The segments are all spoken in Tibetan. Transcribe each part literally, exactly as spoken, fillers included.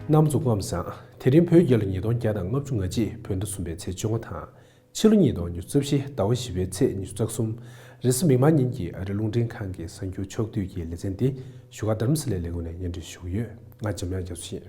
རྣམ་པ་ཚོ་སྐུ་ཁམས་བཟང་། དེ་རིང་བོད་རྒྱལ་ལོ་ཉིས་སྟོང་བརྒྱ་དང་ལྔ་བཅུ་ང་གཅིག་བོད་ཟླ་གསུམ་པའི་ཚེས་བཅོ་ལྔ་དང་། ཕྱི་ལོ་ཉིས་སྟོང་ཉི་ཤུ་རྩ་བཞི་ཟླ་བ་བཞི་པའི་ཚེས་ཉི་ཤུ་རྩ་གསུམ། རེས་གཟའ་མིག་དམར་ཉིན་གྱི་ཨ་རི་རླུང་འཕྲིན་ཁང་གི་གསར་འགྱུར་ཕྱོགས་བསྡུས་ཀྱི་ལེ་ཚན་འདི་བཞུགས་སྒར་རྡ་རམ་ས་ལའི་ལས་ཁུངས་ནས་སྙན་སྒྲོན་ཞུ་གི་ཡོད། ང་འཇམ་དབྱངས་རྒྱ་མཚོ་ཡིན།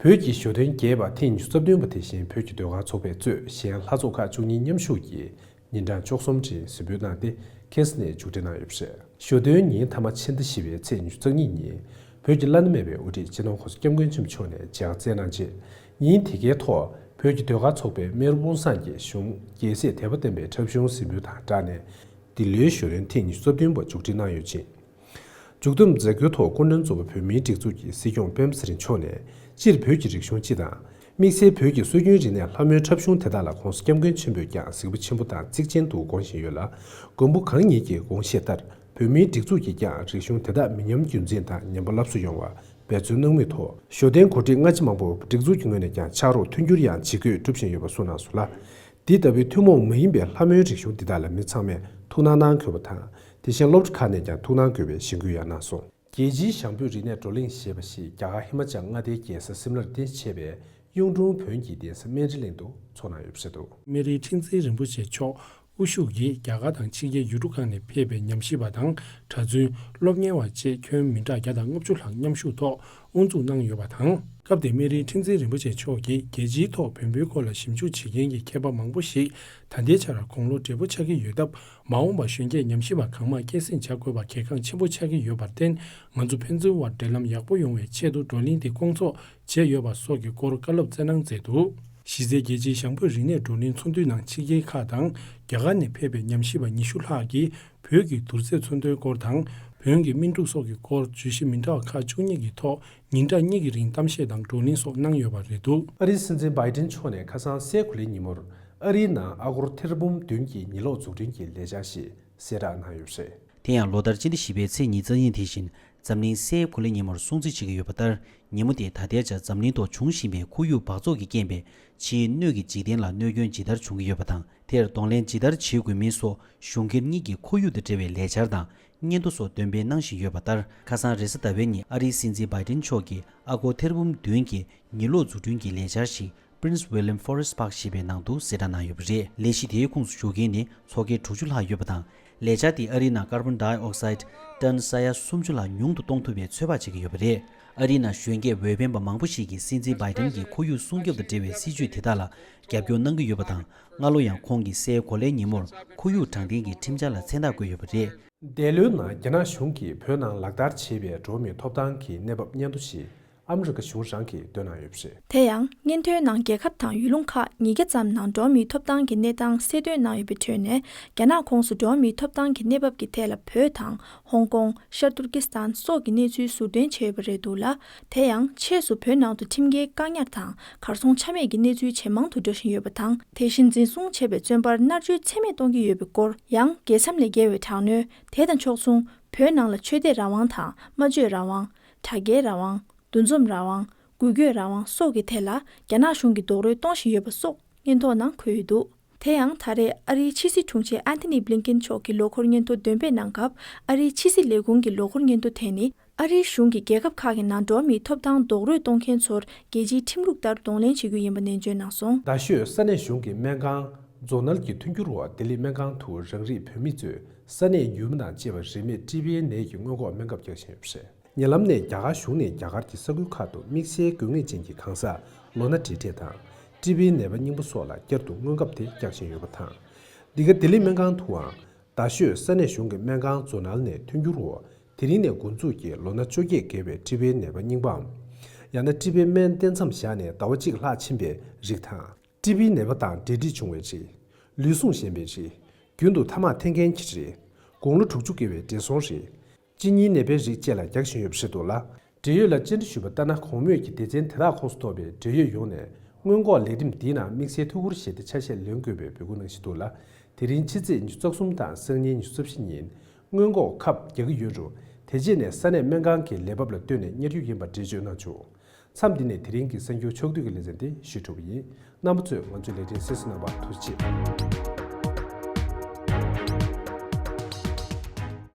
བོད་ཀྱི་ཞོ་སྟོན་རྒྱས་པ་ཐེངས་ཉི་ཤུ་རྩ་བདུན་པ་དེ་བཞིན་བོད་ཀྱི་ཟློས་གར་ཚོགས་པས་གཙོས་གཞན་ལྷ་ཚོགས་ཁག་བཅུ་གཉིས་མཉམ་ཞུགས་ཀྱིས་ཉིན་གྲངས་བཅུ་གསུམ་རིང་གཟིགས་འབུལ་གནང་སྟེ། ཁེ་ས་ནས་མཇུག་སྒྲིལ་གནང་ཡོད་པ་རེད། ཞོ་སྟོན་ཉིན་མཐའ་མ་ཕྱི་ཟླ་བཞི་པའི་ཚེས་ཉི་ཤུ་རྩ་གཉིས་ཉིན་བོད་ཀྱི་བླ་ན་མེད་པའི་དབུ་ཁྲིད་སྤྱི་ནོར་༸གོང་ས་༸སྐྱབས་མགོན་ཆེན་པོ་མཆོག་ནས་མཇལ་ཁ་བསྩལ་གནང་རྗེས། ཉིན་དེ་གའི་ཐོག་བོད་ཀྱི་ཟློས་གར་ཚོགས་པའི་མེ་རུ་དཔུང་བཟང་གིས་གཞུང་རྒྱལ་སྲས་དད་པ་བསྟན་པའི་འཁྲབ་གཞུང་གཟིགས་འབུལ་དང་སྦྲགས་ནས། འདི་ལོའི་ཞོ་སྟོན་ཐེངས་ཉི་ཤུ་རྩ་བདུན་པ་མཇུག་སྒྲིལ་གནང་ཡོད་ཅིང་། མཇུག་བསྡོམས་མཛད་སྒོའི་ཐོག་སྐུ་མགྲོན་གཙོ་བོ་བོད་མིའི་སྒྲིག་འཛུགས་ཀྱི་སྲིད་སྐྱོང་སྤེན་པ་ཚེ་རིང་མཆོག་ནས། སྤྱིར་བོད་ཀྱི་རིག་གཞུང་སྤྱི་དང་། དམིགས་བསལ་བོད་ཀྱི་སྲོལ་རྒྱུན་རིག་གནས་ལྷ་མོའི་འཁྲབ་གཞུང་དེ་དག་ལ་༸གོང་ས་༸སྐྱབས་མགོན་ཆེན་པོས་ཀྱང་གཟིགས་པ་ཆེན་པོ་དང་གཙིགས་ཆེན་དུ་དགོངས་བཞིན་ཡོད་ལ། མགོན་པོ་གང་ཉིད་ཀྱི་དགོངས་བཞེད་ལྟར། བོད་མིའི་སྒྲིག་འཛུགས་ཀྱིས་ཀྱང་རིག་གཞུང་དེ་དག་མི་ཉམས་རྒྱུན་འཛིན་དང་ཉམས་པ་སླར་གསོ་ཡོང་བར་འབད་བརྩོན་གནང་མུས་ཐོག་ཞོ་སྟོན་གོ་སྒྲིག་སྔ་ཕྱི་མང་པོ་སྒྲིག་འཛུགས་ཀྱི་ངོས་ནས་ཀྱང་ཕྱག་རོགས་མཐུན་འགྱུར་ཡང་ཇི་དགོས་བསྒྲུབས་བཞིན་ཡོད་པ་གསུངས་གནང་སོང་ལ། འདི་ལྟ་བུའི་ཐུན་མོང་མ་ཡིན་པའི་ལྷ་མོའི་རིག་གཞུང་འདི་དག་ལ་མི་ཚང་མས་ཐུགས་སྣང་གནང་དགོས་པ་དང་། དེ་བཞིན་སློབ་གྲྭ་ཁག་ནས་ཀྱང་ཐུགས་སྣང་དགོས་པའི་གཞེན་སྐུལ་ཡང་གནང་སོང་། རྒྱལ་སྤྱིའི་ཞང་བོད་རིག་གནས་བགྲོ་གླེང་ཞེས་པ་ཞིག་རྒྱ་གར་ཧི་མ་ཅལ་མངའ་སྡེའི་རྒྱལ་ས་སིམ་ལར་རྟེན་གཞི་བྱས་པའི་གཡུང་དྲུང་བོན་གྱི་གདན་ས་སྨན་རི་གླིང་དུ་འཚོགས་གནང་ཡོད་པ་རེད་འདུག། སྨན་རིའི་ཁྲི་འཛིན་རིན་པོ་ཆེ་མཆོག་དབུ་བཞུགས་ཀྱིས་རྒྱ་གར་དང་ཕྱི་རྒྱལ་ཡུལ་གྲུ་ཁག་ནས་ཕེབས་པའི་ཉམས་ཞིབ་པ་དང་གྲྭ་བཙུན། སློབ་གཉེར་བ་བཅས་ཁྱོན་མི་གྲངས་བརྒྱ་དང་ལྔ་བཅུ་ལྷག་མཉམ་ཞུགས་ཐོག་དབུ་འཛུགས་གནང་ཡོད་པ་དང་། སྐབས་དེར་སྨན་རིའི་ཁྲི་འཛིན་རིན་པོ་ཆེ་མཆོག་གིས་རྒྱལ་སྤྱིའི་ཐོག་བོན་པོའི་སྐོར་ལ་ཞིབ་འཇུག་བྱེད་མཁན་གྱི་མཁས་པ་མང་པོ་ཞིག་ད་ལྟའི་ཆར་དགུང་ལོ་བགྲེས་པོ་ཆགས་ཀྱི་ཡོད་སྟབས། མ་འོངས་པར་གཞོན་སྐྱེས་ཉམས་ཞིབ་པ་གང་མང་སྐྱེད་སྲིང་བྱ་དགོས་པ་གལ་འགངས་ཆེན་པོ་ཆགས་ཀྱི་ཡོད་པར་བརྟེན། ང་ཚོ་ཕན་ཚུན་དབར་འབྲེལ་ལམ་ཡག་པོ་ཡོང་བའི་ཆེད་དུ་བགྲོ་གླེང་འདི་བསྐོང་ཚོགས་བྱས་ཡོད་པ་སོགས་ཀྱི་སྐོར་བཀའ་སློབ་སྩལ་གནང་མཛད་འདུག། གཞི་རྩའི་རྒྱལ་སྤྱིའི་ཞང་བོད་རིག་གནས་བགྲོ་གླེང་ཚོགས་འདུའི་ནང་ཕྱི་རྒྱལ་ཁག་དང་རྒྱ་གར་ནས་ཕེབས་པའི་ཉམས་ཞིབ་པ་ཉི་ཤུ་ལྷག་གིས་བོད་ཀྱི་དུར་རྫས་ཚོན་མདོའི་སྐོར་དང་། བོན་གྱི་སྨིན་དྲུག་སོགས་ཀྱི་སྐོར་བརྗོད་གཞི་མི་འདྲ་བ་ཁག་བཅུ་གཉིས་ཀྱི་ཐོག་ཉིན་གྲངས་གཉིས་ཀྱི་རིང་གཏམ་བཤད་དང་བགྲོ་གླེང་སོགས་གནང་ཡོད་པ་རེད་འདུག། ཨ་རིའི་སྲིད་འཛིན་བྷའི་ཏིན་མཆོག་ནས་ཁ་སང་སའི་གོ་ལའི་ཉིན་མོར་ཨ་རིའི་ནང་ཨ་སྒོར་ཐེར་འབུམ་བདུན་གྱི་ཉི་གློག་འཛུགས་སྐྲུན་གྱི་ལས་འཆར་ཞིག་གསལ་བསྒྲགས་གནང་ཡོད་པ་རེད། དེ་ཡང་ལོ་ལྟར་སྤྱི་ཟླ་བཞི་པའི་ཚེས་ཉི་ཤུ་རྩ་གཉིས་དེ་བཞིན་འཛམ་གླིང་སའི་གོ་ལའི་ཉིན་མོར་སྲུང་བརྩི་བྱེད་ཀྱི་ཡོད་པ་ལྟར། ཉིན་མོ་དེ་ད་ལྟའི་ཆར་འཛམ་གླིང་ཐོག་འབྱུང་བཞིན་པའི་ཁོར་ཡུག་འབག་བཙོག་གི་རྐྱེན་པས་ཕྱིའི་སྣོད་ཀྱི་འཇིག་རྟེན་ལ་གནོད་སྐྱོན་ཇི་ལྟར་འབྱུང་གི་ཡོད་པ་དང་། དེར་གདོང་ལེན་ཇི་ལྟར་བྱེད་དགོས་མིན་སོགས་གཞུང་སྒེར་གཉིས་ཀྱི་ཁོར་ཡུག་དང་འབྲེལ་བའི་ལས་འཆར་དང་སྙན་ཐོ་སོགས་འདོན་སྤེལ་གནང་བཞིན་ཡོད་པ་ལྟར། ཁ་སང་རེས་གཟའ་ཟླ་བའི་ཉིན་ཨ་རིའི་སྲིད་འཛིན་བྷའི་ཏིན་མཆོག་གིས་ཨ་སྒོར་ཐེར་འབུམ་བདུན་གྱི་ཉི་གློག་འཛུགས་སྐྲུན་གྱི་ལས་འཆར་ཞིག་Prince William Forest Park ཞེས་པའི་ནང་དུ་གསལ་བསྒྲགས་གནང་ཡོད་པ་རེད། ལས་གཞི་དེའི་ཁོངས་སུ་ཞུགས་མཁན་ནི་ཚོགས་སྒེར་དྲུག་ཅུ་ལྷག་ཡོད་པ་དང་། ལས་འཆར་དེས་ཨ་རིའི་ནང་ཀར་བོན་ཌའི་ཨོག་སའིད་ཊོན་ས་ཡ་སུམ་ཅུ་ལྷག་ཉུང་དུ་གཏོང་ཐུབ་པའི་ཚོད་དཔག་བྱེད་ཀྱི་ཡོད་པ་རེད། ཨ་རིའི་ནང་གཞོན་སྐྱེས་འོས་འཕེན་པ་མང་པོ་ཞིག་གིས་སྲིད་འཛིན་བྷའི་ཏིན་གྱིས་ཁོར་ཡུག་སྲུང་སྐྱོབ་དང་འབྲེལ་བའི་སྲིད་ཇུས་དེ་དག་ལ་རྒྱབ་སྐྱོར་གནང་གི་ཡོད་པ་དང་། སྔ་ལོ་ཡང་ཁོང་གིས་སའི་གོ་ལའི་ཉིན་མོར་ཁོར་ཡུག་དྲང་བདེན་གྱི་ཁྲིམས་འཆར་ལ་མཚན་རྟགས་བཀོད་ཡོད་པ་རེད། འདས་ལོའི་ནང་རྒྱ་ནག་གཞུང་གིས་བོད་ནང་ལག་བསྟར་བྱས་པའི་འགྲོ་བ་མིའི་ཐོབ་ཐང་གི་གནས་བབ་སྙན་ཐོ་ཞིག་ཨ་མི་རི་ཀ་གཞུང་རང་གིས་བཏོན་གནང་ཡོད་པ་རེད། དེ་ཡང་སྙན་ཐོའི་ནང་རྒྱལ་ཁབ་དང་ཡུལ་ལུང་ཁག་ཉིས་བརྒྱ་ཙམ་ནང་འགྲོ་བ་མིའི་ཐོབ་ཐང་གི་གནས་སྟངས་གསལ་སྟོན་གནང་ཡོད་པའི་ཁྲོད་ནས། རྒྱ་ནག་ཁོངས་སུ་འགྲོ་བ་མིའི་ཐོབ་ཐང་གི་གནས་བབ་ཀྱི་ཐད་ལ་བོད་དང་ཧོང་ཀོང་། ཤར་ཏུར་ཀི་སི་ཐན་སོགས་ཀྱི་གནས་ཚུལ་ཟུར་འདོན་བྱས་ཡོད་པ་རེད་འདུག་ལ། དེ་ཡང་ཆེས་སུ་བོད་ནང་དུ་ཁྲིམས་འགལ་བཀག་ཉར་དང་གར་སོང་ཆ་མེད་ཀྱི་གནས་ཚུལ་ཇེ་མང་དུ་འགྲོ་བཞིན་ཡོད་པ་དང་། དེ་བཞིན་འཛིན་བཟུང་བྱས་པའི་བཙོན་པར་མནར་གཅོད་ཚད་མེད་གཏོང་གི་ཡོད་པའི་སྐོར། ཡང་རྒྱལ་མཚམས་ལས་བརྒལ་བའི་དྲག་གནོན། དེ་དང་ཕྱོགས་མཚུངས་བོད་ནང་ལ་ཆོས་དད་རང་དབང་དང་སྨྲ་བརྗོད་རང་དབང་། དྲ་རྒྱའི་རང་དབང་། འདུ་འཛོམས་རང་དབང་། འགུལ་སྐྱོད་རང་དབང་སོགས་ཀྱི་ཐད་ལ་རྒྱ་ནག་གཞུང་གིས་རྡོག་རོལ་གཏོང་བཞིན་ཡོད་པ་སོགས་སྙན་ཐོ་ནང་འཁོད་ཡོད་འདུག། དེ་ཡང་ད་རེས་ཨ་རིའི་ཕྱི་སྲིད་དྲུང་ཆེ་ཨན་ཐི་ནི་བྷི་ལིན་ཀེན་མཆོག་གིས་ལོ་འཁོར་སྙན་ཐོ་འདོན་སྤེལ་གནང་སྐབས། ཨ་རིའི་ཕྱི་སྲིད་ལས་ཁུངས་ཀྱི་ལོ་འཁོར་སྙན་ཐོ་དེ་ནི། ཨ་རིའི་གཞུང་གིས་རྒྱལ་ཁབ་ཁག་གི་ནང་འགྲོ་བ་མིའི་ཐོབ་ཐང་རྡོག་རོལ་གཏོང་མཁན་ཚོར་རྒྱལ་སྤྱིའི་ཁྲིམས་ལུགས་ལྟར་གདོང་ལེན་བྱེད་རྒྱུ་ཡིན་པ་ནན་བརྗོད་གནང་སོང་། རྡ་ཤོད་ས་གནས་གཞུང་གི་སྨན་ཁང་། རྫོང་ནང་གི་མཐུན་འགྱུར་འོག་ལྡི་ལི་སྨན་ཁང་དུ་རང་རིགས་བོད་མི་ཚོས་ས་གནས་ཡུལ་མི་དང་བཅས་པ་རིན་མེད་ཊི་བི་ནད་ཀྱི་སྔོན་འགོག་སྨན་ཁབ་རྒྱག་བཞིན་ཡོད་པ་རེད། ཉེ་ལམ་ནས་རྒྱ་གར་གཞུང་ནས་རྒྱ་གར་གྱི་ས་ཁུལ་ཁག་ཏུ་དམིགས་བསལ་དགོས་ངེས་ཅན་གྱི་གང་ཟག་ལོ་ན་བགྲེས་བགྲེས་དང་། ཊི་བི་ནད་པ་རྙིང་པ་སོགས་ལ་བསྐྱར་དུ་སྔོན་ཁབ་དེ་རྒྱག་བཞིན་ཡོད་པ་དང་། འདི་ག་ལྡི་ལི་སྨན་ཁང་དུའང་རྡ་ཤོད་ས་གནས་གཞུང་གི་སྨན་ཁང་རྫོང་ནང་ནས་མཐུན་འགྱུར་འོག་དེ་རིང་ནས་འགོ་འཛུགས་ཀྱིས་ལོ་ན་བཅོ་བརྒྱད་བརྒལ་བའི་ཊི་བི་ནད་པ་རྙིང་པའམ། ཡང་ན་ཊི་བི་སྨན་བསྟེན་མཚམས་བཞག་ནས་ཟླ་བ་གཅིག་ལྷག་ཕྱིན་པའི་རིགས་དང་། ཊི་བི་ནད་པ་དང་འབྲེལ་འདྲིས་བྱུང་བའི་རིགས། ལུས་ཟུངས་ཞན་པའི་རིགས། རྒྱུན་དུ་ཐ་མག་འཐེན་མཁན་གྱི་རིགས། དགུང་ལོ་དྲུག་ཅུ་བརྒལ་བའི་བགྲེས་སོང་རིགས། གཅིན་སྙིའི་ནད་པའི་རིགས་བཅས་ལ་རྒྱག་བཞིན་ཡོད་པ་རེད་འདུག་ལ། འབྲེལ་ཡོད་ལ་བཅར་འདྲི་ཞུས་པ་ལྟར་ན། གོང་སྨོས་ཀྱི་སྡེ་ཚན་དེ་དག་ཁོངས་སུ་གཏོགས་པའི་འབྲེལ་ཡོད་ཡོངས་ནས་སྔོན་འགོག་ལས་རིམ་འདིའི་ནང་དམིགས་བསལ་ཐུགས་ཁུར་བཞེས་ཏེ་ཆ་ཤས་ལེན་དགོས་པའི་འབོད་སྐུལ་གནང་བཞིན་འདུག་ལ། དེ་རིང་ཕྱི་ཚེས་ཉི་ཤུ་རྩ་གསུམ་དང་སང་ཉིན་ཉི་ཤུ་རྩ་བཞི་ཉིན་སྔོན་འགོག་ཁབ་རྒྱག་གི་ཡོད་རུང་། དེ་རྗེས་ནས་ས་གནས་སྨན་ཁང་གི་ལས་བབ་ལ་ལྟོས་ནས་གཉེར་རྒྱུ་ཡིན་པ་འགྲེལ་བརྗོད་གནང་བྱུང་། མཚམས་འདི་ནས་དེ་རིང་གི་གསར་འགྱུར་ཕྱོགས་བསྡུས་ཀྱི་ལེ་ཚན་འདི་ཞུས་གྲུབ་པ་ཡིན། རྣམ་པ་ཚོས་ང་ཚོའི་ལས་རིམ་གསན་གཟིགས་གནང་བར་ཐུགས་རྗེ་ཆེ།